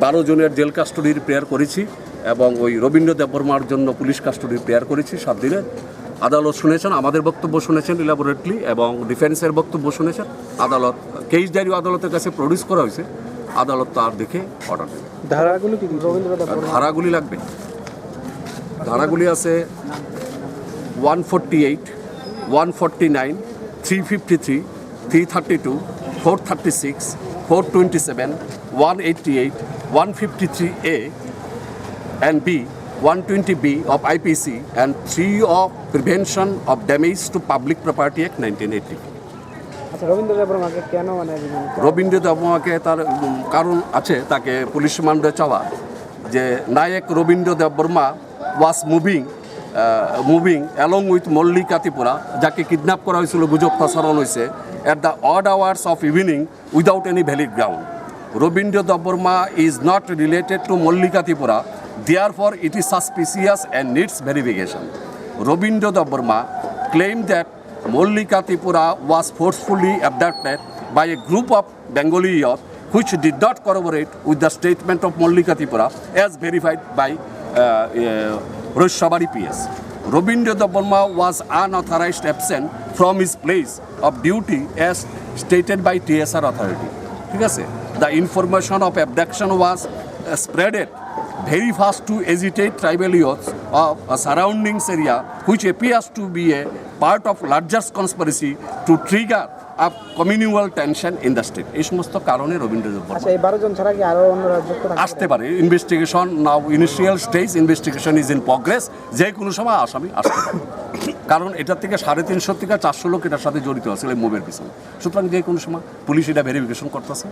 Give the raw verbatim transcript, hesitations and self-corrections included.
বারো জনের জেল কাস্টডির প্রেয়ার করেছি এবং ওই রবীন্দ্র দেববর্মার জন্য পুলিশ কাস্টডির প্রেয়ার করেছি সাত দিনের। আদালত শুনেছেন, আমাদের বক্তব্য শুনেছেন ইলাবোরেটলি এবং ডিফেন্সের বক্তব্য শুনেছেন। আদালত, কেস ডায়েরি আদালতের কাছে প্রডিউস করা হয়েছে, আদালত তার দেখে অর্ডার দেবে। ধারাগুলো কি কি? ধারাগুলি লাগবে। ধারাগুলি আছে one forty eight, one forty nine, three fifty three, three thirty two, four thirty six, four twenty seven, one eighty eight, one fifty three A and B, one twenty B of I P C and three of Prevention of Damage to Public Property Act nineteen eighty. আচ্ছা, রবীন্দ্র দেববর্মাকে কেন মানে রিমান্ড করা? রবীন্দ্র দেববর্মাকে তার, উম, কারণ আছে তাকে পুলিশ রিমান্ডে চাওয়া, যে নায়ক রবীন্দ্র Debbarma was moving, ah, moving along with Mallika ত্রিপুরা, যাকে কিডন্যাপ করা হয়েছিল, গুজব প্রসারণ হয়েছে, at the odd hours of evening without any valid ground. Robindra Debbarma is not related to Mallika Tripura, therefore it is suspicious and needs verification. Robindra Debbarma claimed that Mallika Tripura was forcefully abducted by a group of Bengali youth which did not corroborate with the statement of Mallika Tripura as verified by, uh, uh, Roishobari P S. Robindra Debbarma was unauthorized absent from his place of duty as stated by T S R authority. ঠিক আছে? The information of abduction was, uh, spreaded very fast to agitate tribal youths of a surroundings area, which appears to be a part of larger conspiracy to trigger a communal tension in the state. এই সমস্ত কারণে রবীন্দ্র দেববর্মা। আচ্ছা, এই বারো জন ছাড়া কি আরো অন্যরা যুক্ত থাকতে আসতে পারে? পারে। Investigation now, initial stage, investigation is in progress. যে কোনো সময় আসামি আসতে পারে, কারণ এটা থেকে সাড়ে তিনশো থেকে চারশো লোক এটার সাথে জড়িত আছে এই মুভের পিছনে। সুতরাং যে কোনো সময় পুলিশ এটা ভেরিফিকেশন করতেছে।